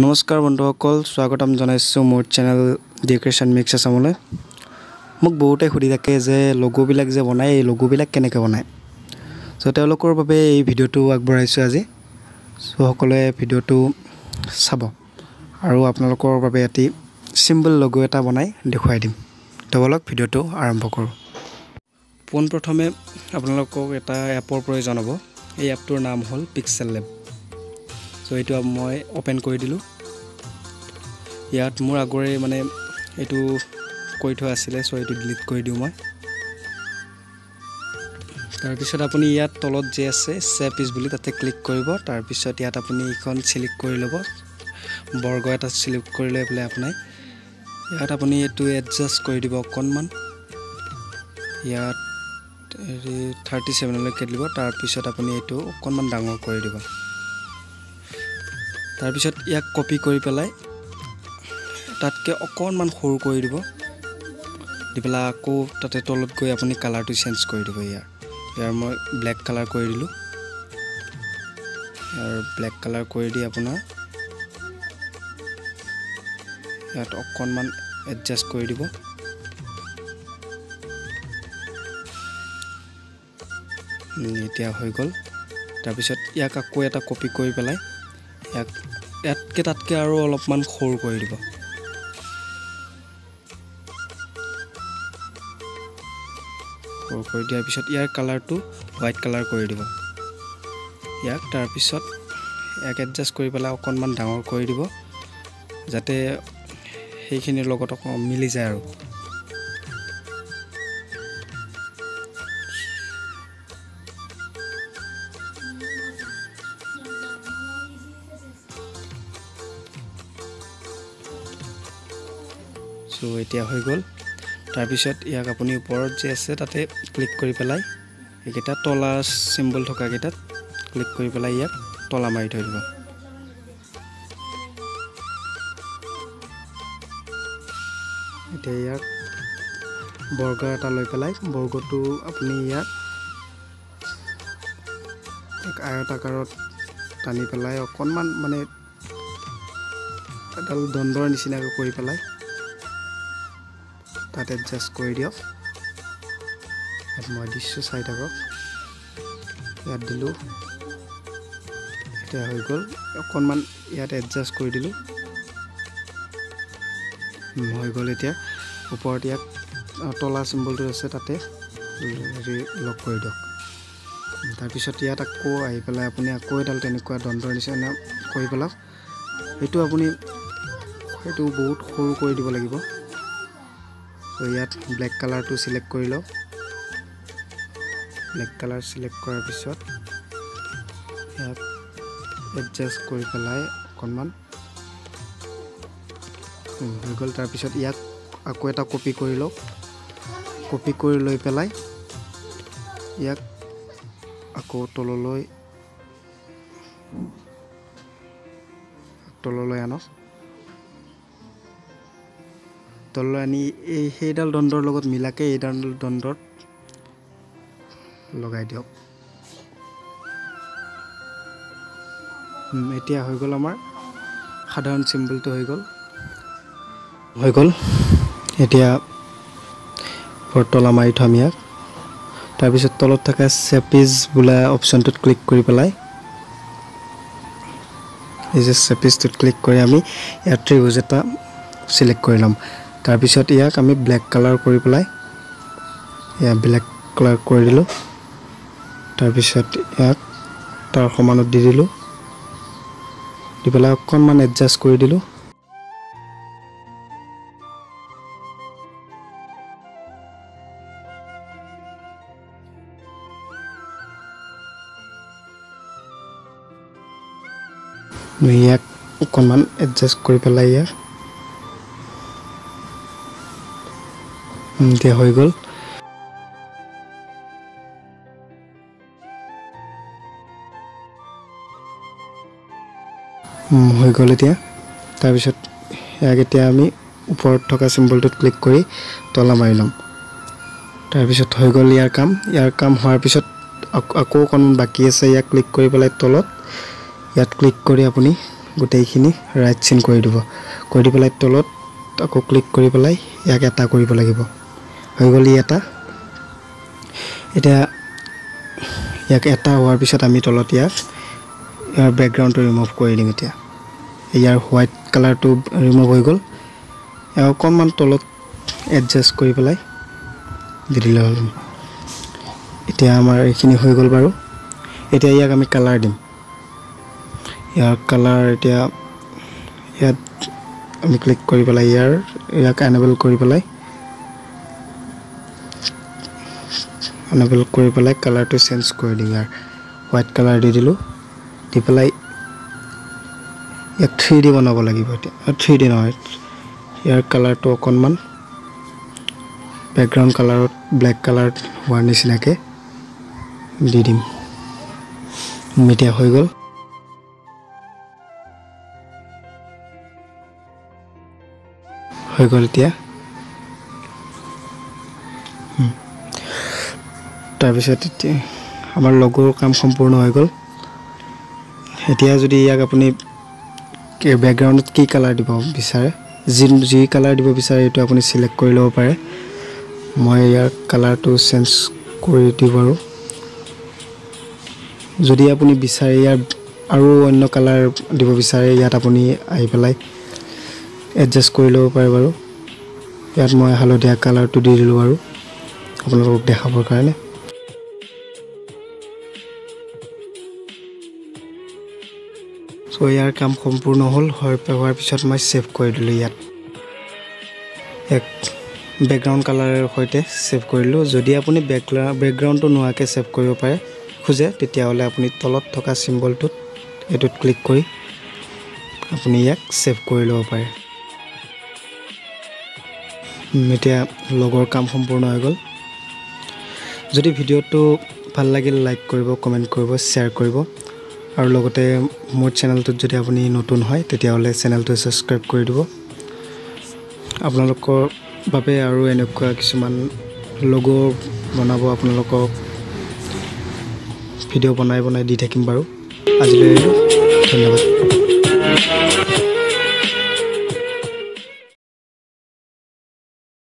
নমস্কাৰ বন্ধুসকল, স্বাগতম জনাইছোঁ মোৰ চেনেল ডিক্ৰেশ্যন মিক্স আছামলৈ। মোক বহুতে সুধি থাকে যে লগ'বিলাক যে বনায়, এই লগ'বিলাক কেনেকৈ বনায়। চ' তেওঁলোকৰ বাবে এই ভিডিঅ'টো আগবঢ়াইছোঁ আজি। চ' সকলোৱে ভিডিঅ'টো চাব আৰু আপোনালোকৰ বাবে এটি চিম্পল লগো এটা বনাই দেখুৱাই দিম। তো ব'লক ভিডিঅ'টো আৰম্ভ কৰোঁ। পোনপ্ৰথমে আপোনালোকক এটা এপৰ প্ৰয়োজন হ'ব। এই এপটোৰ নাম হ'ল পিক্সেল লেব। চ' এইটো মই অ'পেন কৰি দিলোঁ। ইয়াত মোৰ আগৰে মানে এইটো কৰি থোৱা আছিলে, চ' এইটো ডিলিট কৰি দিওঁ মই। তাৰপিছত আপুনি ইয়াত তলত যে আছে ছেভ is বুলি, তাতে ক্লিক কৰিব। তাৰপিছত ইয়াত আপুনি এইখন চিলেক্ট কৰি ল'ব, বৰ্গ এটা চিলেক্ট কৰি লৈ পেলাই আপোনাৰ ইয়াত আপুনি এইটো এডজাষ্ট কৰি দিব অকণমান। ইয়াত হেৰি 37লৈকে দিব। তাৰপিছত আপুনি এইটো অকণমান ডাঙৰ কৰি দিব। তাৰপিছত ইয়াক কপি কৰি পেলাই তাতকৈ অকণমান সৰু কৰি দিব। দি পেলাই আকৌ তাতে তলত গৈ আপুনি কালাৰটো চেঞ্জ কৰি দিব। ইয়াৰ মই ব্লেক কালাৰ কৰি দিলোঁ। ইয়াৰ ব্লেক কালাৰ কৰি দি আপোনাৰ ইয়াত অকণমান এডজাষ্ট কৰি দিব। এতিয়া হৈ গ'ল। তাৰপিছত ইয়াক আকৌ এটা কপি কৰি পেলাই ইয়াক ইয়াতকৈ তাতকৈ আৰু অলপমান সৰু কৰি দিব। সৰু কৰি দিয়াৰ পিছত ইয়াৰ কালাৰটো হোৱাইট কালাৰ কৰি দিব ইয়াক। তাৰপিছত ইয়াক এডজাষ্ট কৰি পেলাই অকণমান ডাঙৰ কৰি দিব, যাতে সেইখিনিৰ লগত অকণ মিলি যায়। আৰু চ' এতিয়া হৈ গ'ল। তাৰপিছত ইয়াক আপুনি ওপৰত যে আছে তাতে ক্লিক কৰি পেলাই এইকেইটা তলা চিম্বল থকাকেইটাত ক্লিক কৰি পেলাই ইয়াক তলা মাৰি থৈ দিব। এতিয়া ইয়াক বৰ্গ এটা লৈ পেলাই বৰ্গটো আপুনি ইয়াক এক আয়তাকাৰত টানি পেলাই অকণমান মানে এডাল দণ্ডৰ নিচিনাকৈ কৰি পেলাই তাত এডজাষ্ট কৰি দিয়ক। ইয়াত মই দিছোঁ, চাই থাকক। ইয়াত দিলোঁ, এতিয়া হৈ গ'ল। অকণমান ইয়াত এডজাষ্ট কৰি দিলোঁ, হৈ গ'ল। এতিয়া ওপৰত ইয়াক তলা চিম্বলটো আছে তাতে হেৰি লক কৰি দিয়ক। তাৰপিছত ইয়াত আকৌ আহি পেলাই আপুনি আকৌ এডাল তেনেকুৱা দণ্ডৰ নিচিনা কৰি পেলাওক। সেইটো আপুনি সেইটো বহুত সৰু কৰি দিব লাগিব। ত' ইয়াত ব্লেক কালাৰটো চিলেক্ট কৰি লওক। ব্লেক কালাৰ চিলেক্ট কৰাৰ পিছত ইয়াত এডজাষ্ট কৰি পেলাই অকণমান হৈ গ'ল। তাৰপিছত ইয়াক আকৌ এটা কপি কৰি লওক। কপি কৰি লৈ পেলাই ইয়াক আকৌ তললৈ তললৈ আনক। তললৈ আনি এই সেইডাল দণ্ডৰ লগত মিলাকৈ এইডাল দণ্ডত লগাই দিয়ক। এতিয়া হৈ গ'ল আমাৰ সাধাৰণ চিম্বলটো হৈ গ'ল। হৈ গ'ল। এতিয়া তলা মাৰি থ'ম ইয়াক। তাৰপিছত তলত থকা চেপিজ বোলা অপশ্যনটোত ক্লিক কৰি পেলাই এই যে চেপিজটোত ক্লিক কৰি আমি ইয়াত ত্ৰিভুজ এটা চিলেক্ট কৰি ল'ম। তাৰপিছত ইয়াক আমি ব্লেক কালাৰ কৰি পেলাই ইয়াক ব্লেক কালাৰ কৰি দিলোঁ। তাৰপিছত ইয়াক তাৰ সমানত দি দিলোঁ। দি পেলাই অকণমান এডজাষ্ট কৰি দিলোঁ। ইয়াক অকণমান এডজাষ্ট কৰি পেলাই ইয়াক এতিয়া হৈ গ'ল। হৈ গ'ল এতিয়া। তাৰপিছত ইয়াক এতিয়া আমি ওপৰত থকা চিম্বলটোত ক্লিক কৰি তলা মাৰি ল'ম। তাৰপিছত হৈ গ'ল ইয়াৰ কাম। ইয়াৰ কাম হোৱাৰ পিছত আকৌ অকণমান বাকী আছে। ইয়াক ক্লিক কৰি পেলাই তলত ইয়াত ক্লিক কৰি আপুনি গোটেইখিনি ৰাইট চিন কৰি দিব। কৰি দি পেলাই তলত আকৌ ক্লিক কৰি পেলাই ইয়াক এটা কৰিব লাগিব। হৈ গ'ল ই এটা। এতিয়া ইয়াক এটা হোৱাৰ পিছত আমি তলত ইয়াৰ বেকগ্ৰাউণ্ডটো ৰিমুভ কৰি দিম। এতিয়া ইয়াৰ হোৱাইট কালাৰটো ৰিমুভ হৈ গ'ল। ইয়াক অকণমান তলত এডজাষ্ট কৰি পেলাই দি দিলে হ'ল। এতিয়া আমাৰ এইখিনি হৈ গ'ল বাৰু। এতিয়া ইয়াক আমি কালাৰ দিম। ইয়াৰ কালাৰ এতিয়া ইয়াত আমি ক্লিক কৰি পেলাই ইয়াক এনেবল কৰি পেলাই কালাৰটো চেঞ্জ কৰি দিম। ইয়াৰ হোৱাইট কালাৰ দি দিলোঁ। দি পেলাই ইয়াক 3D বনাব লাগিব। এতিয়া 3D নহয়, ইয়াৰ কালাৰটো অকণমান বেকগ্ৰাউণ্ড কালাৰত ব্লেক কালাৰ হোৱাৰ নিচিনাকৈ দি দিম। এতিয়া হৈ গ'ল। এতিয়া তাৰপিছত এতিয়া আমাৰ লগৰ কাম সম্পূৰ্ণ হৈ গ'ল। এতিয়া যদি ইয়াক আপুনি বেকগ্ৰাউণ্ডত কি কালাৰ দিব বিচাৰে, যি কালাৰ দিব বিচাৰে এইটো আপুনি চিলেক্ট কৰি ল'ব পাৰে। মই ইয়াৰ কালাৰটো চেঞ্জ কৰি দিওঁ বাৰু। যদি আপুনি বিচাৰে ইয়াৰ আৰু অন্য কালাৰ দিব বিচাৰে, ইয়াত আপুনি আহি পেলাই এডজাষ্ট কৰি ল'ব পাৰে বাৰু। ইয়াত মই হালধীয়া কালাৰটো দি দিলোঁ বাৰু আপোনালোকক দেখাবৰ কাৰণে। চ' ইয়াৰ কাম সম্পূৰ্ণ হ'ল। হোৱাৰ পিছত মই ছেভ কৰি দিলোঁ। ইয়াত এক বেকগ্ৰাউণ্ড কালাৰৰ সৈতে ছেভ কৰিলোঁ। যদি আপুনি বেকগ্ৰাউণ্ডটো নোহোৱাকৈ ছেভ কৰিব পাৰে খোজে, তেতিয়াহ'লে আপুনি তলত থকা চিম্বলটোত এইটোত ক্লিক কৰি আপুনি ইয়াক ছেভ কৰি ল'ব পাৰে। এতিয়া লগৰ কাম সম্পূৰ্ণ হৈ গ'ল। যদি ভিডিঅ'টো ভাল লাগিল লাইক কৰিব, কমেণ্ট কৰিব, শ্বেয়াৰ কৰিব আৰু লগতে মোৰ চেনেলটোত যদি আপুনি নতুন হয় তেতিয়াহ'লে চেনেলটো ছাবস্ক্ৰাইব কৰি দিব। আপোনালোকৰ বাবে আৰু এনেকুৱা কিছুমান লগ' বনাব আপোনালোকক ভিডিঅ' বনাই বনাই দি থাকিম বাৰু। আজিলৈ ধন্যবাদ।